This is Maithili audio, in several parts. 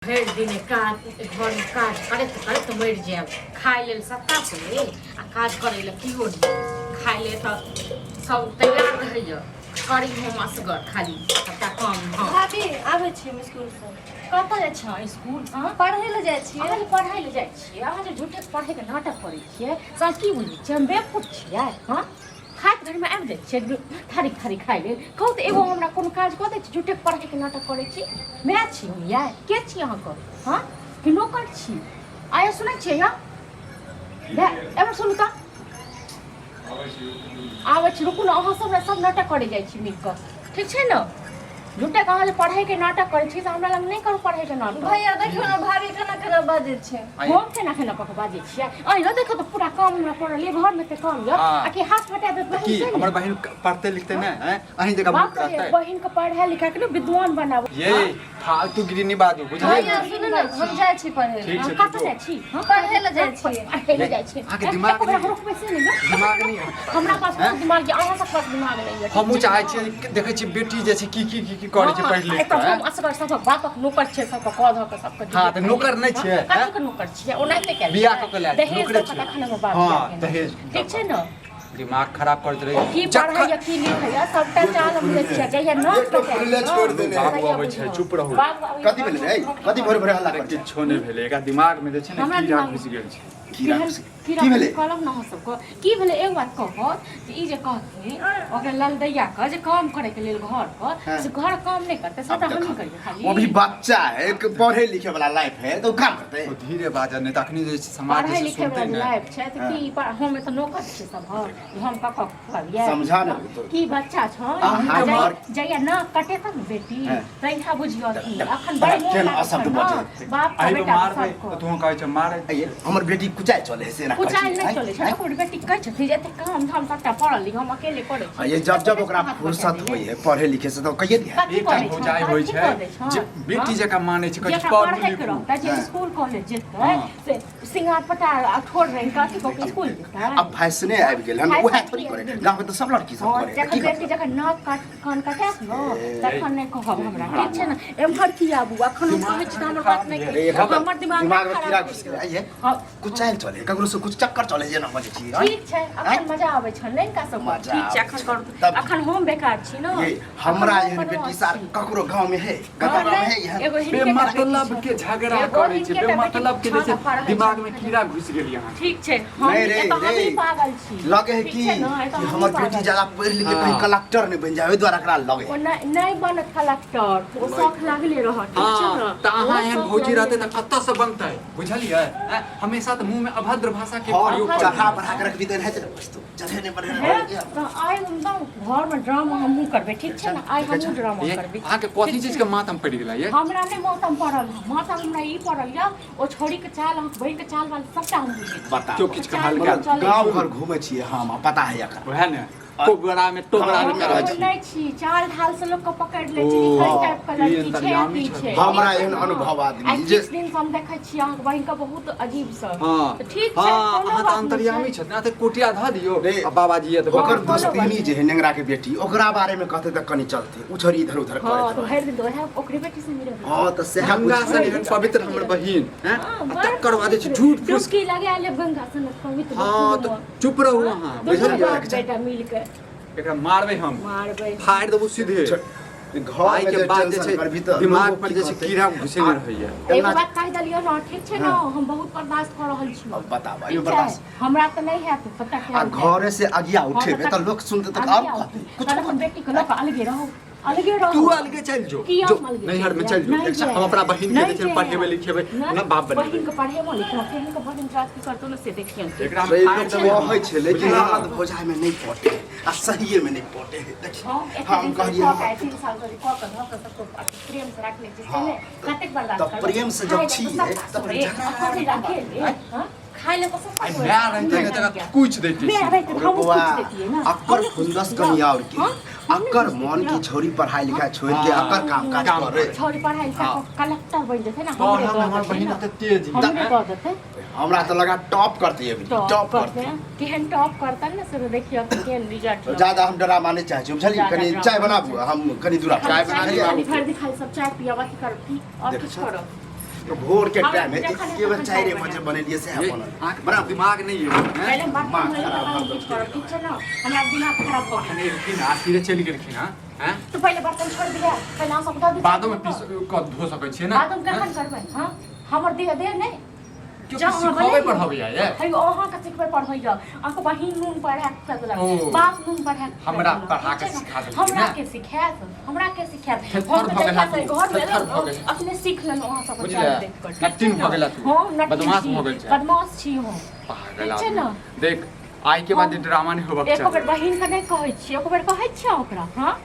भरि दिन काज घरमे काज करैत करैत मरि जायब। खाय लेल सत्ता से आ काज करै लए केओ नहि। खाय लेल तऽ सब तैयार रहैया, करी हम असगर खाली सबटा काम। हम भाभी, आबै छी हम स्कूल से। कतऽ जाइ छह स्कूल? हँ, पढ़ै लए जाइ छियै। अहाँ जे पढ़ै लए जाइ छियै, अहाँ जे झूठे पढ़ैके नाटक करै छियै, से की बुझै छियै हम बेवकूफ छियै? हँ, खाइत घरमे आबि जाइ छियै थारी थारी खाइ लेल। कहू तऽ एगो हमरा कोनो काज कऽ दै छी? झूठे पढ़ैके नाटक करै छी। माय छी हम यै? के छी अहाँके? हँ, कि नौकर छी? आया सुनै छियै यौ, एमहर सुनू तऽ। आबै छी, रुकू ने। अहाँ सब सब नाटक करै जाइ छी मिल कऽ, ठीक छै ने? झूठे अहाँ जे पढ़ैके नाटक करै छी से हमरा लग नहि करू पढ़ैके नाटक। भैया, देखियौ ने भाभी केना केना बाजै छै। हम केना केना कऽ के बाजै छियै? अहिना देखो तऽ पूरा काम हमरा पड़ल यऽ घरमे, तऽ काम यऽ हाँ। आ कि हाथ बटा देत बहिन की से ने? हमर बहिन पढ़ते लिखते ने हैं, अहीं जगह बाप मुख रे, रहते। बहिन के पढ़ा लिखा के ने विद्वान बनाबो। ये फालतू गिरी नहीं बाजू, बुझलियै? भैया, सुनू ने, हम जाइ छी पढ़ै लए। ठीक छै। कतऽ जाइ छी? हँ? पढ़ै लए जाइ छियै। पढ़ै लए जाइ छी। अहाँके दिमाग एको बेर नहि- रुकबै से नहि ने? दिमाग नहीं है। हमरा पास कोनो दिमाग यऽ, अहाँ सब पास दिमाग नहि यऽ। हमहूँ चाहै छियै कि देखै छियै बेटी जे छै की की की की करै छै पढ़ि लिख एतऽ कऽ। हम असगर सभक बापक नौकर छियै, सबके कऽ धऽ कऽ सबके। हाँ, तऽ नौकर नहि छियै, हैं? कथीके नौकर छियै? ओनाहिते कयल बियाह कऽ के लायल दहेज नौकरे दऽ कऽ छियै। तखन हमर बाप हाँ, बियाह केने। दहेज। ठीक छै ने? दिमाग खराब करैत रहै। की पढ़ैया की लिखैया सबटा चाल हम बुझै छियै। जहिया नाक खुलले छोड़ि देने। बाबू अबै छै, चुप रहू। कथी भेलै रे? कथी भोरे भोरे हल्ला अरे करै छै? किछो नहि भेलै। एकरा दिमाग में जे छै ने हमरा कीड़ा दिमाग- घुसि गेल छै। कीड़ा घुसि गेल। कीड़ा की भेलै? कहलक ने अहाँ सबके की भेलै? एक बात कहत जे ई जे कहथिन ओकरा ललदैया के जे काम करे के लेल घर पर, से घर काम नहि करतै, सबटा अब हमही देखो, करियै खाली। वो भी बच्चा है, एक पढ़े लिखे वाला लाइफ है तो काम करते ओ धीरे बाजऽ, नहि तऽ अखनी जे छै समाज पढ़ै जे छै लिखै सुनतै वाला ने। लाइफ छै तऽ की हम एतऽ नौकर छियै सभक, हम कऽ कऽ खुआबियै? समझा ने तो। की बच्चा छौ? अहाँ जहिया नाक कटेतन ने बेटी, तहिया बुझियो कि अखन बड़ मोन केहन लागै अशब्द छै ने, बजै। बाप के आइ बेटा मारबै सबके। तऽ तू कहै छै मारै। आइए, हमर बेटी कुचाइ चले है से एना कहै कुचाइल छी, नहि आँय? चलै छै। ओकर बेटी कहै छथिन जे एते काम धाम सबटा पड़ल यऽ, हम अकेले करै छी। आ ये जब जब ओकरा हाथ फुर्सत बटा होइ है पढ़े लिखे से तो कहिए दिया। कथी एकटा करै छौ? भौजाइ होइ कथी छै करै छौ? जे बेटी हँ? जकाँ मानै छै, कहै छै जेकरा पढ़ू पढ़ैके लिखू। रहतै, जे स्कूल कॉलेज जेतै, से सिंगार पटार आ ठोर रंग के अथी कऽ के स्कूल जेतै। अब फैशने आबि गेल हन, फैशन उएह थोड़ी की करे? आबि गेल? गाँव के तऽ सब लड़की सब हँ, करे तऽ जखन की बेटी करतै? जखन नाक काट कान काटत ने तखन नहि कहब हमरा, ठीक छै ने? एम्हर की आबू? अखन हम कहै छी तऽ हमर बात नहि रे, कहै एकर हमर दिमाग दिमाग में खराब कीड़ा भऽ घुसि गेल। गेलै। आइए हँ, कुचाइल चले, ककरो से कुछ चक्कर चले जेना बजै छी, आँय? ठीक छै, अखन मजा आबै छल ने हिनका सबके? मजा ठीक छै। आबै अखन छै। करू। तब- अखन हम बेकार छी ने? ये हमरा अखन हम एहन बेटी बदमाश सार छी। ककरो गाँव में है? ककरो हँ, गाँव में नहि, है एहन? एगो हिनके टा बेमतलब बेटी के छै। झगड़ा एगो करै छै, हिनके टा बेटी बेमतलब के जे छल, छै पढ़ै दिमाग में छल। कीड़ा घुसि गेल यहाँ। ठीक छै, हम नहीं रे, एतऽ रे। हमही पागल छी। लगे है ठीक कि छै ने, एतऽ कि हमही हमर पागल बेटी छी। ज्यादा पढ़ि लिख के कहीं हाँ। कलेक्टर नहीं बन जाए, ओहि द्वारा एकरा लगे। ओ नहि नहि बनत कलेक्टर, ओ शौख लागले रहत, ठीक छै हाँ ने? तऽ अहाँ ओ एहन शौख भौजी लागले रहतै तऽ रहत। कतऽ से बनतै, बुझलियै? आँय, हमेशा तऽ मुँह में अभद्र भाषा के और प्रयोग करै चढ़ा छै। बढ़ा के रखबी तऽ हेतै ने वस्तु, चढ़े नहीं बढ़े हे, नहीं। तऽ आइ हम घरमे ड्रामा हमहूँ करबै, ठीक छै ने? आइ हमहूँ ड्रामा ये करबै। अहाँके कथी ठीक चीज छै? के मातम पड़ि गेलै ये? हमरा नहि मातम पड़ल हँ, मातम हमरा ई पड़ल यऽ, ओ छौड़ीके चाल, अहाँके बहिनके चाल वाल सबटा हम बुझै छी। बताओ। केओ किछु चाल कहलकै? चलै गाँव छै। घर घूमे छियै हम, आ पता है एकरा। वएह ने कोबरा में टोबरा में हम रहै छी। नहि छी, चाल ढाल से लोक के पकड़ लै छै। ओ, ई कई टाइप के ई लड़की छै, अंतर्यामी की छथिन। छै। हमरा एहन अनुभव आदमी आइ जे- किछु दिन से हम देखै छी अहाँके बहिन के बहुत अजीब सँ। हाँ तऽ ठीक छै, हाँ, कोनो अहाँ तऽ बात नहि अंतर्यामी छै। छथिन। अहाँ तऽ कोटिया धऽ दियौ रे, आ बाबाजी ये तऽ ओकर बकल कोनो बात दोस्तीनी नहि। जे है नेंगरा के बेटी, ओकरा बारे में कहते तऽ कनी चलते, उ छोरी इधर उधर हाँ करैत तऽ रहै। भरि दिन तऽ वएह ओकरे बेटी से मिलत। हाँ तऽ सएह गंगा बुझियौ। सन एहन पवित्र हमर बहिन हैं हाँ, आ बड़ तकर बाद जे छै झूठ फूस। डुबकी लगा लेब गंगा सन पवित्र। हाँ तऽ चुप रहू अहाँ, दुनू बुझलियै? बाप बेटा मिल के एकरा मारबै हम, मारबै, फाड़ि देबू सीधे। घर भाई में के जे बाद जे टेंशन छै करबी तऽ दिमाग लोगो पर की जे छै कहतै? कीड़ा घुसेने रहैया। एगो एना बात कहि देलियै ने, ठीक छै ने? हाँ। हम बहुत बर्दाश्त कऽ रहल छी। अब बताब, ठीक एहिमे छै? बर्दाश्त हमरा तऽ नहि हैत पता आ केहन हैत। घरे से अगिया हाँ, उठेबे तऽ तऽ लोक सुनते तऽ अगिया और कहतै उठे। कुछ। कहलक हम बेटी के लऽ कऽ अलगे रहू, अलगे रहू। तू अलगे चल जो। किया जो हम अलगे नैहर में चलि चल जो। जायब? नहि हम अपना बहिन के नहि जे छै पढ़ेबै लिखेबै नहि, ना बाप बनेबै। बहिन के पढ़ेबो लिखेबो, केहन के बहिन राज की करतौ ने से देखियन। एकरा हम रे, फाड़ि लोक देबै हम। कहै छै लेकिन बुझलियै? ननद भौजाइ में नहीं पटे आ सहिए में नहीं पटे है, देखी। हम एते हम दिन से कहलियै कऽ के हम आइ 3 साल से कऽ के धऽ के सबको प्रेम से राखने छी से हाँ, ने कतेक बर्दाश्त तऽ करबै? प्रेम से जब खाय लए तऽ छियै, सबटा तऽ सोरे, झगड़ा आ कथी राखे ले, हाँ? खाय लए तऽ सबटा आइ सोरे। माय रहतै ने तकरा कुछ दैती। माय रहितै तऽ हमहूँ बौआ, कुछ दैतियै ने। अक्कर हमहूँ कुछ खुंदस दैतियै। कनी और के हाँ? हमहूँ अक्कर कुछ मन दैतियै। की छोरी पढ़ाई लिखाई छोड़ के हाँ। अक्कर काम काज काम करे। करे। छौड़ी पढ़ाई लिखाई हाँ। कऽ कलेक्टर बनि जेतै ने, हमरे पढ़ऽ दऽ में हमर देतै बहिन ने। एते तेज है। हमरे दऽ देतै। हमरा तऽ लगा टॉप करते अभी। टॉप टॉप करतै। करते। केहन टॉप करतै ने से देखियौ कि केहन रिजल्ट। ज्यादा हम डरामा नहीं चाहे छी, बुझलियै? ज्यादा कनी ड्रामा चाय नहि बनाबू, हम कनी दूरा चाय बना खाली दियौ। भरि दिन खाली सब चाय पियब, अथी करब की और देखै किछु छौ? करब? तो भोर के हमरा टाइम है जखन एके बेर तखन 4 चाय बजे बनेलिए से ये बनल अहाँके बना दिमाग नहि ये हैं? पहिले हम बात माँ करबै खराब तखन भऽ किछु करब ठीक छै ने हमरा दिमाग खराब भऽ अखन गेल एलखिन आ सीधे चलि गेलखिन हँ हैं? तऽ पहिले बर्तन छोड़ि दिअ पहिले अहाँ सब दऽ दिअ बादोमे पीस कऽ धो सकै छियै ने बादोमे कखन करबै हँ हमर देह देह नहि केओ जँ अहाँ सिखबै बनेलियै- पढ़बैया ये हे अहाँके सिखबै पढ़बैया अहाँके बहिन नून पढ़ा के देलक ओ। बाप नून पढ़ा के हमरा देलक, पढ़ा के ठीक छै ने? सिखा देलखिन हमरा ने? के सिखायत हमरा के सिखायत थेथर हम तऽ भऽ गेला जहिया से तू, घर मे थेथर एलहुँ भऽ गेला। अपने सीख लेलहुँ अहाँ सबके बुझलियै? चाल देख कऽ, ठीक छै नट्टिन ने? भऽ गेला तू। हम नट्टिन बदमाश छी, भऽ गेल छै। बदमाश छी हम पागल ठीक छै ने आदमी देख आइ के बाद हम- ड्रामा नहि होबक एको बेर चाही बहिन के नहि कहै छियै एको बेर कहै छियै ओकरा हँ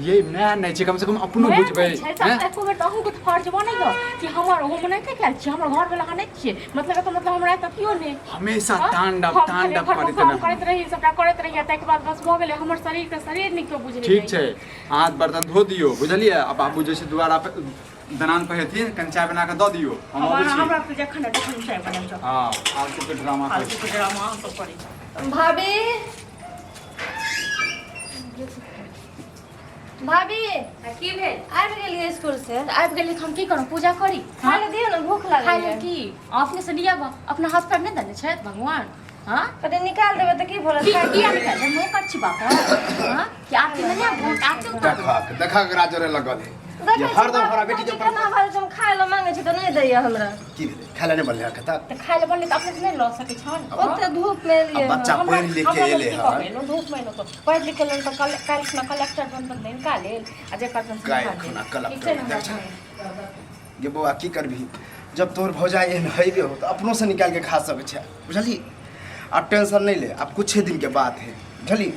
ये नया नहि छै कम से कम अपनो नया बुझबै नहि छै तऽ हैं? एको बेर तऽ अहूँके तऽ फर्ज बनैए कि हमर हम नहि कयल छियै हमर घरवला अहाँ नहि छियै मतलब एकर मतलब हमरा एतऽ केओ नहि हमेशा हँ? तांडव हम खाली तांडव घरमे करैत काम रहू करैत रही सबटा करैत रही ताहिके बाद बस भऽ गेलै हमर शरीरके शरीर नहि केओ बुझै ठीक छै हाथ बर्तन धो दियौ बुझलियै आ बाबू जे छै दुआरा पे दनान पर हेथिन कनि चाय बना कऽ दऽ दियौ हम अबै छी हमरा तऽ जखन ने तखन चाय बनाएब जाउ हँ फालतू के ड्रामा करै फालतू के ड्रामा अहाँ सब करै छी भाभी भाभी आ की भेल आबि गेलियै स्कूल से तऽ आबि गेलियै तऽ हम की करू पूजा करी खाय लए दियौ ने भूख खाय लागल लेल की अपने से लिअ अपना हाथ पैर नहि देने छथि भगवान हाँ कते निकाल देबै तऽ की भऽ की किया निकाल देब नौकर छी बाप हाँ कि आरती नहि आबू आरती उतारू देखक देखक एकरा जरे लगल है देखै ये छी हरदम हमरा बेटी के बाबूजी केना बाजै छै, हम खाय लए मांगै छी तऽ नहि दैया हमरा की भेलै खाय लए नहि बनलै हँ तऽ तऽ खाय लए बनलै तऽ अपने से नहि लऽ सकै छन ओते धूप मे एलियै आ बच्चा हन। पढ़ि लिख के एलै हन धूप मे एलहुँ तऽ पढ़ि लिख के एलहुँ तऽ काल्हि खुना कलेक्टर बनतन तऽ हिनका लेल आ जे करतन से काल्हि हिनका लेल। खुना ठीक छै कलेक्टर ने हमरा देख गे बौआ की करबही जब तोहर भौजाइ एहन हेबे हो तऽ अपनोसँ निकालि के खा सकै छै बुझलही आब टेंशन नहि ले आब कुछे दिनके बात है बुझलही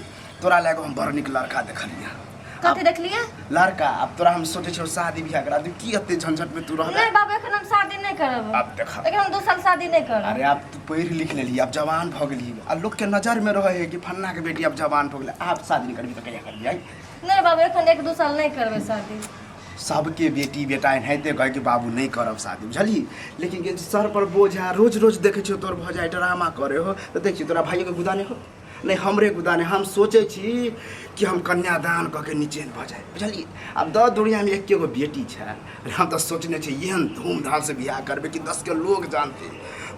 तोरा लए कऽ हम बड़ नीक लड़का देखलियै कथी देखलियै लड़का आब तोरा हम सोचै छियौ शादी बियाह करा दी की एते झंझट में तू रहबे नहि बाबू एखन हम शादी नहि करब आब देखा एखन हम 2 साल शादी नहि करब अरे आब तू पढ़ि लिख लेलही आब जवान भऽ गेलही आ लोकके नजरमे रहै है कि फन्ना के बेटी आब जवान भऽ गेलै आब शादी नहि करबी तऽ कहिया करबी आइ नहि बाबू एखन 1-2 साल नहि करबै शादी सबके बेटी बेटा एनाहिते कहै कि बाबू नहि करब शादी बुझलही लेकिन के सर पर बोझ है रोज रोज देखै छियौ तोर भऽ जाइ ड्रामा करे हो तऽ देखी तोरा भाइयोके गुदा नहि हो नहि हमरे गुदा नहि हम सोचै छी कि हम कन्यादान कऽ के निचेन भऽ जाइ बुझलियै आब दस दुनियामे एके गो बेटी छै अरे हम तऽ सोचने छी एहन धूमधामसँ बियाह करबै कि दसके लोग जानतै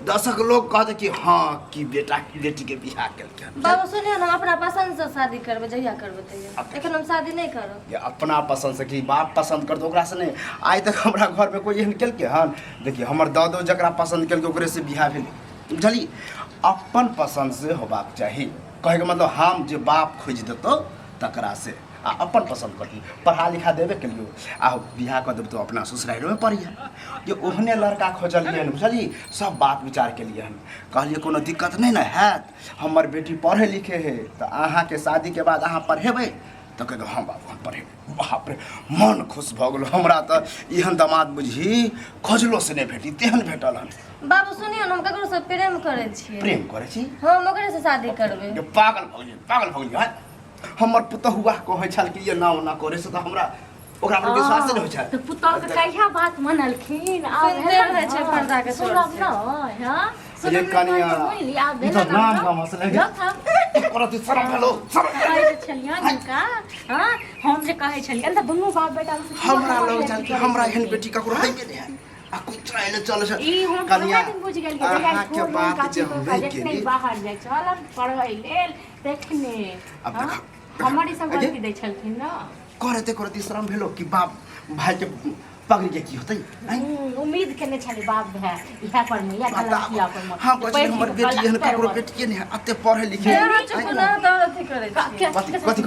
दसक लोग कहतै कि हँ कि बेटा बेटीके बियाह केलकै हन। बाबू सुनियौ ने हम अपना पसन्दसँ शादी करबै जहिया करबै तहिया एखन हम शादी नहि करब जे अपना पसन्दसँ कि बाप पसन्द करतै ओकरासँ नहि आइ तक हमरा घरमे कोइ एहन केलकै हन देखियौ हमर दादो जकरा पसन्द केलकै ओकरेसँ बियाह भेलै बुझलियै अपन पसन्दसँ होबाक चाही कहैके मतलब हम जे बाप खोजि देतौ तकरासँ आ अपन पसन्द करती पढ़ा लिखा देबे केलियौ आ बियाह कऽ देबौ तऽ अपना ससुरारियोमे पढ़िहे जे ओहने लड़का खोजलियै हन बुझलियै सब बात विचार केलियै हन कहलियै कोनो दिक्कत नहि ने हैत हमर बेटी पढ़े लिखे है तऽ अहाँके शादीके बाद अहाँ पढ़ेबै तऽ कहलकै हँ बाबू हम पढ़ेबै बाप रे मन खुश भऽ गेल हमरा तऽ एहन दामाद बुझी खोजलो से नहि भेटी तेहन भेटल हन बाबू सुनियौ ने हम ककरोसँ प्रेम करै छियै प्रेम करै छी हम ओकरेसँ शादी करबै जे पागल भऽ गेलियै पागल भऽ गेलियै हँ? हमर पुतहुआ कहै छल कि एना ओना करै से तऽ हमरा ओकरा पर विश्वास नहि होइ छल तऽ पुतोह के कहिया बात मनलखिन आब सुनते भेलन रहै छै ने? पर्दा के सोर सुनब से। ने हँ ये सुनब ने कनिया, तऽ बुझली, आब ई तऽ भेलन नाम ने? गाम हँसलै। देखब। करत शरम भेलो शरम कहै जे छलियनि हुनका हँ हम जे कहै छलियनि तऽ दुनू बाप बेटा मे से केओ हमरा हमर लग बेटी छल कि करै हमरा एहन छलखिन। बेटी ककरो हैबे नहि है आ कुछ आयल चल छै ई हम कनिया पन्द्रह दिन बुझि गेलियै जहिया अहाँके छोड़लहुँ बात काकी जे हम कका नहि जखने केली बाहर जाइ छल हम पढ़ै लेल तखने आब हँ? देखा हमर ई सब अगे? गलती दै छलखिन ने करते करते शरम भेलो कि बाप भाई के पकड़ के की होतै आँय? उम्मीद केने छलै बाप भाय इएह पर मे इएह बताउ गलतिया पर मे हम कहै छी हमर बेटी एहन ककरो बेटिए नहि है एते पढ़े लिखे अहाँ चुप ना तऽ अथी करै छियै कथी कथी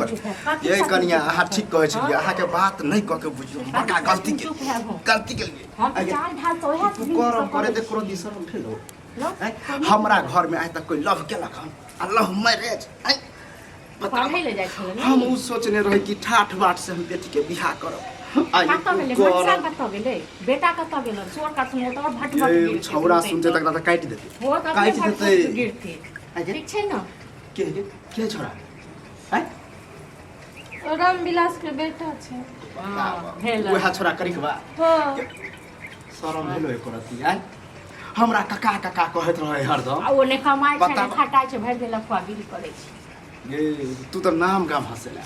कथी ये कनिया अहाँ ठीक कहै छलियै अहाँके बात नहि कऽ के बुझियौ हम बड़का गलती के चुप हैब गलती केलियै हम तऽ चाल ढाल तऽ ओएह तू करम करे ते करो दिशरम भेलो लो, आँय? हमरा घर में आइ तक कोई लव केलक हन आ लव मैरिज आँय? बताउ पढ़ै लए जाइ छलै ने हम उ सोचने रही कि ठाठ बाट से हम बेटी के बियाह करब आइ कतऽ गेलै करब। मनसा कतऽ गेलै बेटा कतऽ गेलै चोर कथन होत और भट भट ये गिरतै छौड़ा सुनतै सुनते तऽ। तकरा तऽ काटि देतै हो तऽ अपने काटि भट देतै भट गिरतै आँय गे, ठीक छै ने के के के छौड़ा आँय राम विलास के बेटा छै हँ, भेल उएह छोड़ा करिक बा हँ शरम भेलो एको रत्ती आँय हमरा कका कका कहैत रहै हरदम आ ओ नहि कमाइ छै बताब। नहि खटाइ छै भरि दिन लफुआ बिल करै छै ये तू तऽ नाम गाम हँसेला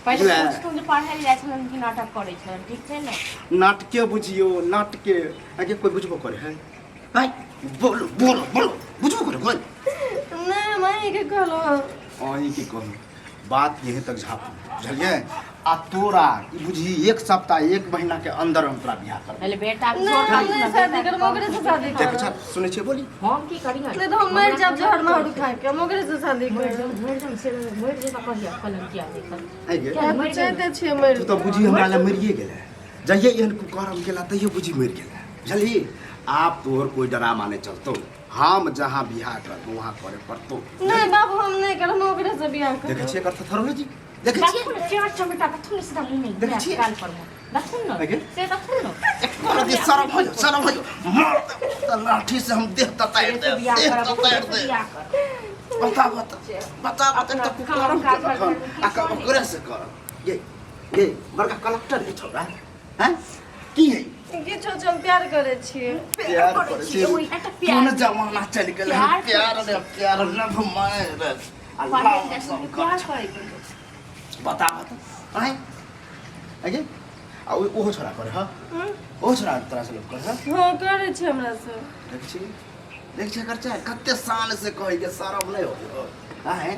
पहिले बुझलै? पूछतहुँ जे पढ़ै लए जाइ छलनि कि नाटक करै छलनि, ठीक छै ने? नाटके बुझियो नाटके। आगे कोई बुझबो करे है? भाई बोलो बोलो बोलो, बुझबो करे कोई? नहि, हम अहीँके कहलहुँ हँ। अहीं की कहू, बात यहीं तक झाँपू, बुझलियै? आ तोरा ई बुझी एक सप्ताह एक महीना के अंदर हम तोरा बियाह करबै। पहिले बेटा के नहि, छोड़ हम नहि शादी करब, ओकरे से शादी देखै करब। छ, सुनै छियै बोली? हम की करियै? नहि तऽ हम मरि जायब जहर मारू खा के, हम ओकरे से शादी मरि करब। जाम, मरि जाम, से मरि जेबा कहिया कलम किया देखल। आइ गे, किया मरि जेबै? चाहते छियै मरि। तू तऽ बुझी हमरा लए मरिए गेलै। जहिये एहन कुकर्म केला तहिये बुझी मरि गेलै, बुझलही? आब तोहर कोई डरामा नहि चलतौ, हम जहाँ बियाह करबो वहाँ करे पड़तौ। नहि बाबू, हम नहि करब, हम ओकरे से बियाह देखै करब। छियै एकर थथरोलॉजी? देखै छियै? देखू ने, चार चमेटा देखू ने, सीधा मुँह में देखै छियै? गाल पर में देखू ने। आगे? से देखू ने। कर दे, शरम हो जाओ, शरम हो जाओ। मार दे तऽ लाठी से हम देह ततारि से देब, बियाह देह करब, ततारि से देब। बियाह करब। बता बता बता बता, अपना तऽ कुकर्म काम काज केलक हन पर आ की ओकरे से करब। ये ये बड़का कलेक्टर है छौड़ा हैं, की है? किछो छै, हम प्यार करै छियै। प्यार करै छियै, छियै। ओहि एकटा प्यार। कोन जमाना चलि गेलै हन? प्यार। प्यार रे प्यार, लव मैरिज आ पढ़ै लव लए सब प्यार कर। करै के। बता बता, आँय आगे आ ओहो छोड़ा करे हँ? ओहो छोड़ा तोरा से लोग करे हँ? हँ, करै छै हमरा से। देख छी, देख छी एकर चाहे कते शान से कहै के शरम नहि होइ आँय?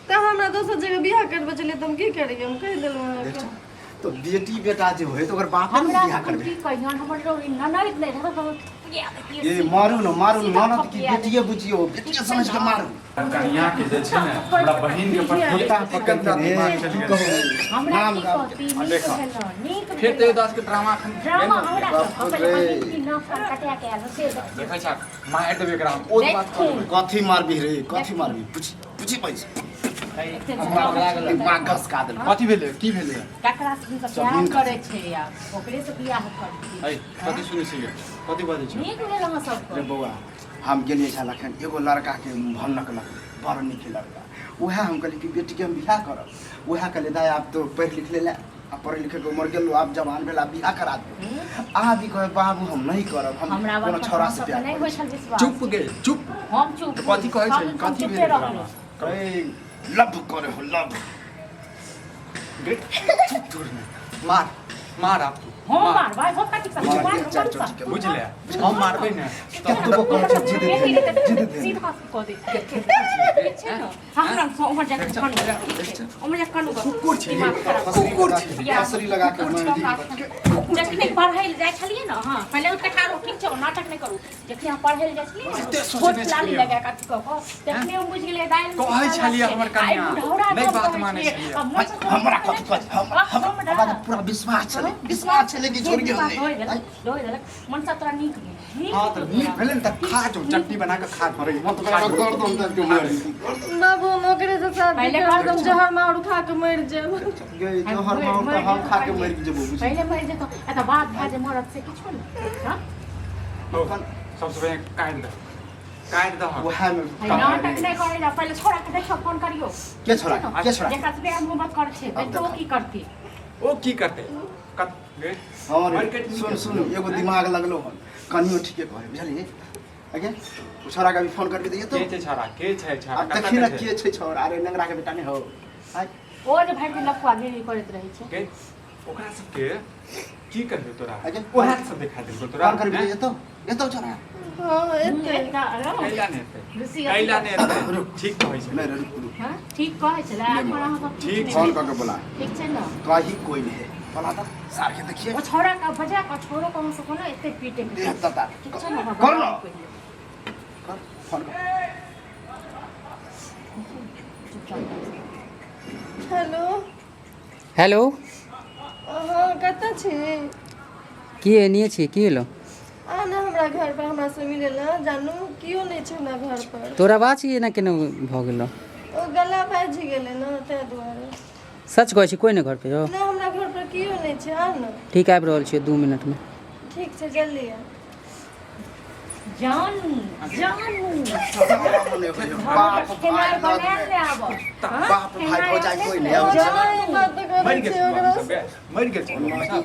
तऽ हमरा दोसर जगह बियाह करबै छलियै तऽ हम की करियै? हम कहि देलहुँ देख अहाँके। छी, तो बेटी बेटा जे होइ तऽ ओकर बापे ने हमरा बियाह हम करबै। की कहियन, हमर लोग ननद नहि रहत, हम थपिया दैतियै। ये मारू न, मारू न। सीधा ननद की थपिया। बेटिए बुझियो, बेटिए समझ के मारू। कनिया के जे छै ने, हमरा बहिन के प्रति कुत्ता एते पकड़ गंदा के रे, दिमाग चलि की गेल कहू? छै। हमरा नाम की गाम कहती, आ नीक देखऽ। भेल, नीक फेर भेल। तेरे दास के ड्रामा एखन ड्रामा हमरा बाप सब अपन रे। बहिन की नाक कान कटा के आयल से देखू। देखै छ, मारि देबै एकरा हम, ओ बात देखू। करबै। कथी मारबी रे, कथी मारबी? पूछी पूछी पैसा। एते दिमाग घसका देलक। कथी भेलै, की भेलै? ककरा से हुनका सब प्यार नीक। करै छै या ओकरे से बियाह करती। ऐ कथी सुनै छियै, कथी बजै छै? नीक भेल अहाँ रे सबके। बौआ, हम गेलियै छल अखन एगो लड़काके भनक लगलै, बड़ नीक लड़का। उएह हम कहलियै कि बेटीके हम बियाह करब। उएह कहलियै, दाइ आब तो पढ़ि लिख लेले आ पढ़े लिखे के उम्र गेलो, आब जवान भेल, आब बियाह करा दो। आब ई कहे, बाबू हम नहीं करब, हम हमरा कोनो बात छौड़ा से सबके प्यार नहि करै होइ छल विश्वास। चुप गे, चुप। हम चुप। तऽ कथी कहै छै? हम कथी चुपे भेलै रहलहुँ। ड्रामा? छी। लव करे हो, लव। गे चुप, तोर ने मार मार आब तू। हम मार। मारबै, हम कथी करबै? मार, मार, चार मार, चोटी के। बुझले, हम मारबै ने। कतबो कहै छै, जिद बेटी जिद रहतै तऽ सीधा कऽ दै ठीक छै ने? हमरा से उम्हर जाके कानू, ठीक छै? उम्हर जाके कानू। कुकुर छै, दिमाग खराब। कुकुर छै। फसरी लगा के मारि। जखने पढ़ै लए जाइ छलियै ने अहाँ, पहिले उठि कऽ ठाढ़ हो, ठीक छै? नाटक नहि करू। जखने अहाँ पढ़ै लए जाइ छलियै ने, एते सोचने छोट लाली छलियै। लगा कऽ अथी कऽ कऽ, तखने हम बुझि गेलियै दालि में कहै काला छलियै छै। हमर आ कनियाँ, ई बुढ़ौरा नहि गप बात कहै मानै छलियै। छलियै। आ मोन से हमरा कथी कहै छै? हमरा हमरा हमरा तऽ पूरा विश्वास छलै, विश्वास छलै कि छोड़ि गेल धोइ नहि। देलक, धोइ देलक। मनसा तोरा नीक भेल, नीक हाँ तऽ भेल नीक तोरा। भेलै ने, तऽ खा जो, चटनी बना कऽ खा जो। अरे मत कर, गर्दन तक के मारि। बाबू, हम ओकरे से शादी पहिले करब, कर हम जहर मारू खा के मरि जायब। गे जहर मार तऽ हम खा के मरि जेबो, बुझी। पहिले मरि जेतौ, एतऽ बाद भए जे मरत से किछो नहि। हँ? हौ, सबसँ पहिने काटि दह, काटि दह। उएह मे है, नाटक नहि करै जा, पहिले छोड़ा के देखियौ, फोन करियौ। के छोड़ा? के छोड़ा? जेकरा से प्यार मोहब्बत करै छै, अब देखियौ देखो। की करती। ओ की करतै? कत गे? हँ रे, मार्केट नीक सुन है। सुन, एगो दिमाग लगलो हन, कनियो ठीके कहै, बुझलियै? अगे ओ छोड़ा के अभी फोन करके दियै तो। के छै छौड़ा? के छै छौड़ा? आब कतऽ देखी ने के छै? के छै छोड़ा। अरे नेंगरा के बेटा नहि हो। आय, ओ जे भरि दिन लफुआ गिरी करैत रहै छै। गे, ओकरा सबके की कहियौ तोरा? अगे, ओएह सब देखा देलकौ तोरा? फोन करके हैं? दियै एतौ, एतौ छोड़ा। हँ, एतै। एतना कैला नहि एतै? रुसी कैला नहि एतै? ठीक कहै छै। नहि रे, रुक रुक। हँ, ठीक कहै छलै एखन अहाँ सब ठीक ठीक फोन कऽ के बोला। ठीक छै ने? कही कोई नहीं है, बोला तऽ सार के देखिए। ओ छौड़ा के बजा कऽ छोड़ो के हम सब कोनो एते पीटे के। देह तता। ठीक छै ने? कर न, कर फोन कर। चुपचाप। हेलो। हेलो। हँ, कतऽ छी? की एनिए छी, की भेलो? आ ने हमरा घर पर, हमरा से मिले ला। जानू, केओ नहि छै हमरा घर पर। तोरा आवाज एना केना भऽ गेलो? ओ गला बाजि गेलै ने, ताहि दुआरे। सच कहै छी, कोइ नहि घर पे हो? नहि, हमरा घर पर केओ नहि छै, आ ने। ठीक, आबि रहल छियै 2 मिनटमे। ठीक छै, जल्दी आ। जानू, जानू। बाप खेनाइ भाई बनायल नहि आबऽ। बाप भाई भौजाइ कोई नहीं आबै छै। जान, बात करै मरि गेल छै छै ओकरा सब, मरि गेल छै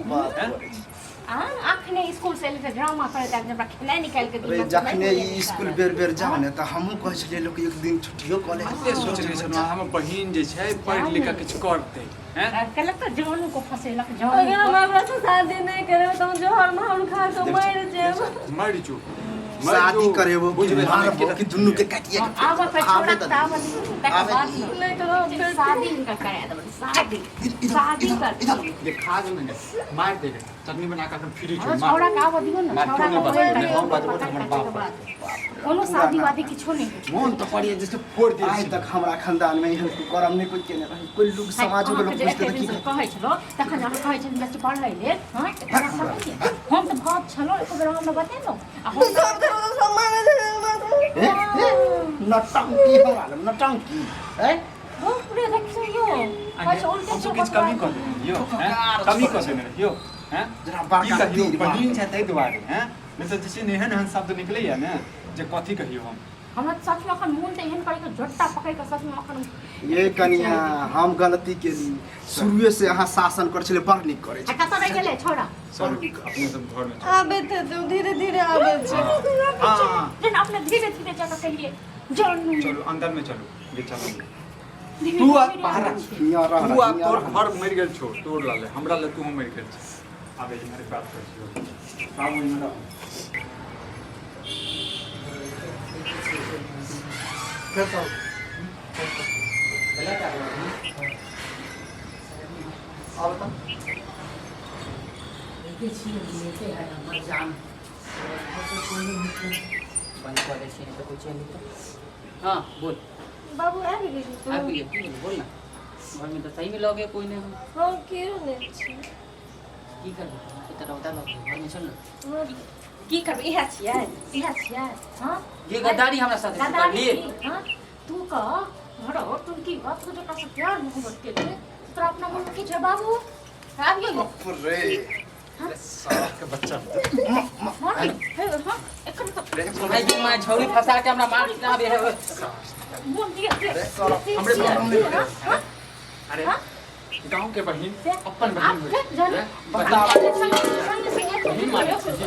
बात हैं? करै छै। आ अखने स्कूल से एलै तऽ ड्रामा करैत आबि हमरा खेनाइ निकालि के अरे जखने ई स्कूल बेर बेर जाउ ने तऽ हमहूँ कहै छलियै लोक एक दिन छुट्टियो कऽ ले। कते सोचने छलहुँ हमर बहिन जे छै पढ़ि लिख कऽ किछु करतै हैं। कहलक तऽ जानू को फसेलक जानू अगर को। हम ओकरा से शादी नहि करबै तऽ हम जहर माहुर खा कऽ मरि जायब। मरि जो, मरि शादी जो। करेबो बुझबै हम मारबो कि दुनू के काटिए के आब फेंक तऽ देबो। छोड़ा आबे तऽ तऽ आब तकर आबे बाद दी। ने। नहि करब फेर शादी हिनका करा देबनि, शादी इधर शादी इधर कर इधर। देखा दे ने मार देगा चटनी बना कऽ फ्रिज हाँ, में छौड़ा के आबऽ दियौ ने, मार छौड़ा क्यों नहीं के बचतै? होय नहीं, हम बचबो तकर तऽ हमर बाप बाद। कोनो शादी वादी किछो नहि होइ छै। मोन तऽ पड़िए जैसे फोड़ दिए आइ तक हमरा खानदान में एहन करम नहि कोइ केने रहै, कोइ लोग समाजो के लोग अहाँके जे बुझते एते तऽ की दिनसँ कहै छलहुँ, तखन अहाँ कहै छलियै बच्चा पढ़ै लेल, हाँ, एते बात समझ गेलियै? हम तऽ भाव छलहुँ, एको बेर हमरा बतेलहुँ? आ हम सब तरफ सब मारै छै। ए, ए, नौटंकी हमरा लग नौटंकी ए बाप रे, देखियौ यौ, कहै छै उल्टे हम सब किछु कमी कऽ देने रहियौ हैं? कमी कऽ देने रहियौ हैं? जरा की बड़का कहियौ तीर मार। बहिन छै ताहि दुआरे हैं, नहि तऽ जे छै ने एहन एहन शब्द निकलैया ने जे कथी कहियौ हम। हमरा तऽ सचमे एखन मोन तऽ एहन करै कि झोट्टा पकड़ि कऽ सचमे एखन ये कनिया हम गलती केली, शुरुए से अहाँ शासन करै छलै, बड़ नीक करै आ छै। कतऽ रहि गेलै छौड़ा? चलू अपने सब घरमे चलू। आबैत हेतै, धीरे धीरे आबै छै। हाँ। जेना अपने धीरे धीरे जाकऽ केलियै जानू। चलू अंदर में चलू जे चलू। धीरे तू आ धीरे बाहर आबै छै। हियाँ रह, तू आ हियाँ तोर रह। घर मरि गेल छौ तोर लाले, हमरा ले तू मरि गेल छौ। आबे इम्हर बात करै छियौ बाबू, इम्हर आबू। आब तऽ देखै छियै लेते है हमर जान बंद कऽ दै छियै नहि तऽ कोइ चलि जेतै। हाँ बोल। बाबू आबि गेली तू? आबि गेलियै। की भेलै बोल ने, घरमे तऽ सहीमे लगे कोइ नहि। हम केओ नहि छी। की करबै अहाँके तऽ रौदा लगे, घरमे चल ने। हँ, की करबै, इएह छियै, इएह छियै? हँ, ये गद्दारी हमरा साथे तू गद्दारी करली। की? हँ, तू कह हरो, तू की कह, तू जकरा से प्यार मोहब्बत केले तोरा अपना मन में की छै बाबू? आबियो यौ। बाप रे साला के बच्चा। मार हे, हाँ, एखन तऽ भाई जी माँ छौरी फंसा के हमरा मार ना आबे है। मोन दिए दिए। हमरे बहन दिए, हाँ, हाँ, अरे हाँ? गाँव के बहिन से? अपन बहिन आप होइ के जाने बताओ। संगे संगे बहिन मानै छी जी।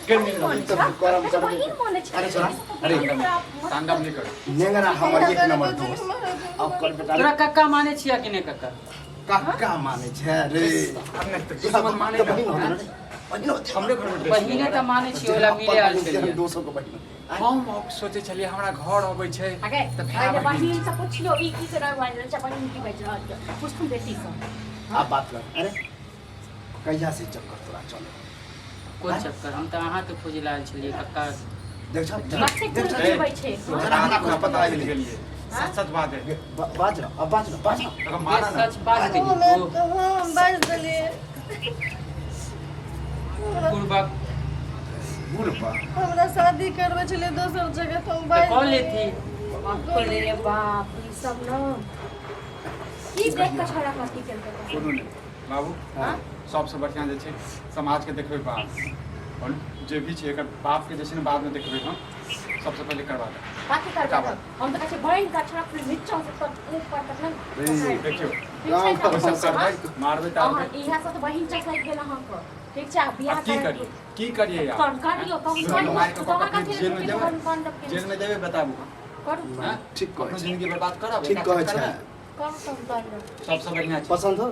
गए मिल बहिन तऽ करम करबे। बहिन मानै छै। अरे छोरा, अरे तांडव नहीं करो। नेंगरा हमर एक नंबर दोस्त, अब कर बेटा। तोरा कक्का माने छियै कि नहि कक्का? कक्का मानै छै रे? अब नहीं तो दुश्मन माने तऽ बहिन होतै ने रे, बहिन होतै। हमरे घर में बहिने तऽ माने छियै, ओला मिले आयल अपन बहिन छलियै। दोसो के बहिन। हम सोचै छलियै हमरा घर अबै छै अगे तऽ भाय पहिले बहिन बहिन से पुछियो ई की से रहल छै, बहिन की बाजि रहल छै, पुछथुन बेटी से। आब बात कर। अरे कहिया से चक्कर तोरा चले? कोन चक्कर? हम तऽ अहाँके खोजै लए आयल छलियै कक्का। देख छ कते देख कुल छ। जीबै छै, हाँ? जरा हमरा कुछ पता चलि गेलै। गेलियै, सच सच बात है। बाज न, अब बाज न, बाज न। अगर ये मारा ना सच बाज हमे देली तऽ हम बाजि देलियै। बुढ़बा। बुढ़बा। हमरा शादी करबै छलै दोसर जगह तऽ हम तऽ बाजि कऽ देलियै। लेती। बाप रे बाप, ई सब न की देख कऽ छोड़ा कथी केलकै? कोनो नहि बाबू। हाँ। सबसँ बढ़िआँ जे छै समाजके देखबै बाप आओर जे भी छै एकर बापके जे छै ने बादमे देखबै हम, सबसँ पहिले करबा देब। कथी करबै? हम तऽ कहै छियै बहिन का छोड़ा फिर नीचा से तब ऊपर तक ने। रे, देखियौ ठीक छै ने? ओहि सब करबै, मारबै तारबै। अहाँ इएह सब तऽ बहिन चसकि गेल अहाँके, ठीक छै? आ बियाह आब की करियै, की करियै यार? कौन करियौ, कौन दुनू मारि कऽ करियौ? तोहर कऽ कथी जेल में कौन जेबै? कौन कौन जेल में जेबै बताबू? करू। हैं? ठीक कहै अपनो छै। जिंदगी बर्बाद करब? ठीक एकरा कहै चक्करमे? छै। करू तब दंड। सबसँ बढ़िआँ छै। पसन्द हो?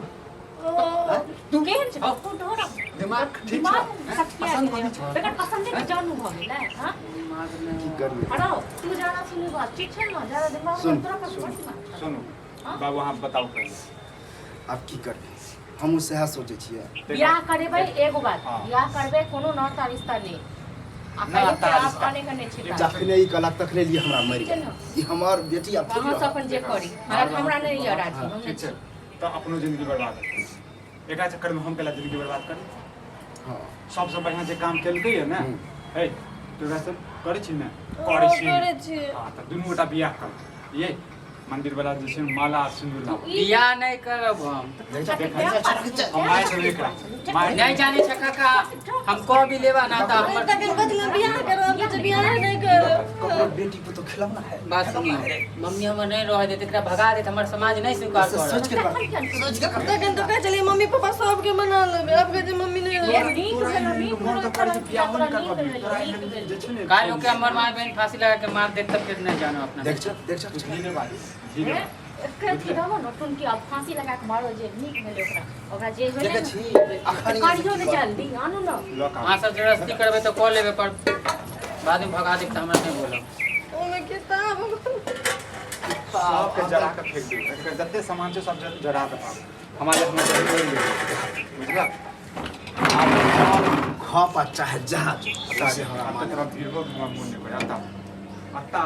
तू केहन छै तू? तोहरा दिमाग ठीक छै? दिमाग हैं? सठिया पसन्द गेलै। कथी छौ? बेकार पसंदे के जानू भऽ गेलै, हाँ? दिमागमे की करियै? हरो तू जाना छी नहीं बात, ठीक छै ने? ज्यादा दिमाग सुन, तोरा पास सुन। बड़ दिमाग छौ। सुनू हाँ? बाबू, अहाँ बताउ पहिले। आब की करबै, हमहूँ सएह सोचै छियै। बियाह करेबै एगो बात। हाँ। बियाह करबै कोनो नौता रिश्ता नहि आ ना कहियो ता खराब रिश्ता। कने के नहि छै काज। जखने ई कहलक तखने लिए हमरा मरि ठीक गेल। छै ने? ई हमर बेटी आब थोड़ी अहाँ सब रहत। अपन जे करी, हमरा नहि यऽ राजी, हम नहि ठीक छै छी। तऽ अपनो जिंदगी बर्बाद हेतै एकरा चक्करमे, हम कैला जिंदगी बर्बाद करी? हाँ। सबसँ बढ़िआँ जे काम केलकै यऽ ने। हम्म। हे तोरा सब करै छी ने? करै छी। करै छी। हाँ तऽ दुनू गोटा बियाह कर ये। मंदिर वाला जे छै माला आ सिन्दूर लाबू। बियाह नहि करब हम। हम मारि देबै एकरा। मारि नहि जानै छै काका, हम कह भी लेबा ना तऽ हमर तखन कहै बियाह करब, कहै बियाह नहि करब। ककरो बेटी पुतोह खिलौना है? बात सुनियो, मम्मी हमर नहि रहै देत, एकरा भगा देत, हमर समाज नहि स्वीकार से करत। सोच के कर, सोच के कर। तखन तऽ कहै छलियै मम्मी पापा सबके मना लेबै, आब कहै छै मम्मी नहि ये रहबै। नीक तोरा भेलौ, एहन नीक मन भेलौ, तऽ करै छै बियाहो नहि तोरा नीक करबही। भेलौ, तोरा नीक एहन भेलौ। जे छै ने काल्हि ओकरा हमर माय बहिन फांसी लगा के मार देत तब फिर नहि जानो अपना। देख छ, देख छ। धीरे बाज, धीरे बाज। एकर रहबो न टुनकी, आब फांसी लगा के मारो जे नीक भेलै ओकरा, ओकरा जे भेलै देखै ने, छी अखन करियौ ने जल्दी, आनू ने। लऽ कऽ अहाँ सब जबरदस्ती करबै तऽ कऽ लेबै, पर बादमे भगा देब तऽ हमरा नहि बोलब। ओहिमे किताब सबके जरा के फेंक देब। एकर जते सामान छै सब जरा के पाब। हमारे हाथ में जरी बढ़ि गेलै, बुझलक? आब खा पा चाहे जहाँ जो से हमरा आब तऽ माने। तोरा भिड़बो के हमरा मोन नहि करै। आता आता।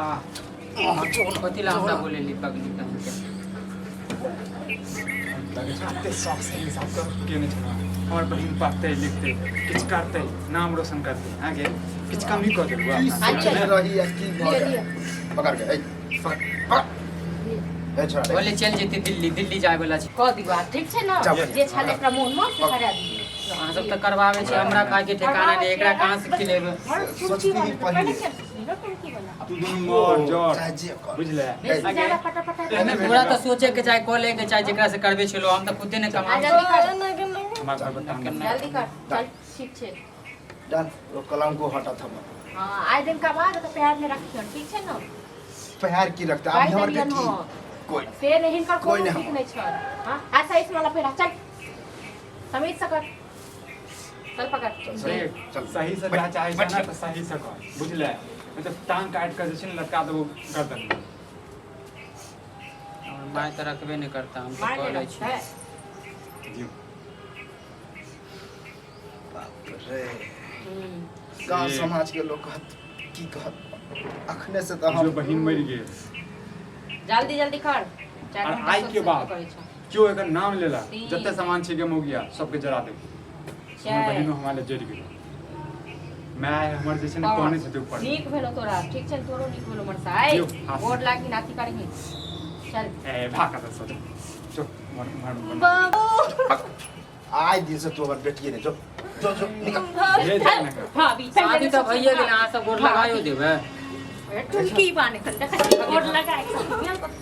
कथी ला हमरा बोलेली पगली कहीं के? एते शौक से हिसाब तऽ केने छलहुँ। हमर बहिन पढ़तै लिखतै, किछु करतै, नाम रोशन करतै, अहाँके किछु कमी कऽ देलहुँ की अपना। सोचने रही आ की भऽ लिअ, गेल? लिअ। पकड़ के, ए पकड़ पकड़, ए छोड़ा दे। बोले चलि जेतै दिल्ली, दिल्ली जाय वाला छै। कऽ दियौ आब, ठीक छै ने? जाउ। जे छल एकरा मोनमे से करा दियौ। अहाँ सब तऽ करवाबै छी, हमरा खायके ठिकाना नहि, एकरा कहाँ से खिलेबै? सोचती पहिले। तू दुनू मर जर, चाहे जे कर। बुझले? बेसी ज्यादा फटाफट। एहने भेल। तोरा तऽ सोचे के चाही, कऽ ले के चाही, जेकरा से करबे छलो, हम तऽ खुदे नहि आ कमाबै। जल्दी कर। एना केना? हमरा घर पर तांग केना? जल्दी कर, चल ठीक छै। डाल ओ कलम को हटा थम। हाँ, आइ दिन का बाद तऽ पैर में रखियौ, ठीक छै ने? पैर की रखता कहि अभी हमर देलियनि बेटी हँ। कोई से नहि हिनकर कोइ कोनो नहि ठीक हमर। नहि छल। हाँ, अच्छा इस वाला फेरा चल, समीर से कर, चल पकड़। देख, चल। सही से जा चाहे छै ने तऽ सही से कर, बुझले? नहीं तऽ टांग काटि कऽ जे छै ने लटका देबो गर्दन मे। हमर माय तऽ रखबे नहि करता, हम तऽ मार कऽ ले लै छी। है। दियौ। बाप रे, गाँव समाज के लोग कहत की कहत? अखने से तऽ जो हम बहिन मरि गेल। जल्दी जल्दी कर, चारि और घंटा आइ के सोच बाद करै छौ। केओ एकर नाम लेला, तीन। जते सामान छै गे मौगिया, सबके जरा देब। हमर चारि। बहिनो हमरा लए जरि गेल। माय हमर जे छै ने पाँच। कहने छथि ऊपर। नीक भेलो तोरा, ठीक छै ने? तोरो नीक भेलो मनसा। दियौ, हाथ। गोर लागी नाती करही, चल। ए भाग कतऽ से, जो मर मर मर। बाबू। आइ दिन से तू हमर बेटिए नहीं, जो जो जो निकल। भेज दे ने। भाभी शादी तऽ भइए गेलै, अहाँ सब गोर लगाइयो देबै। टुनकी बाने, गोर लगाइ।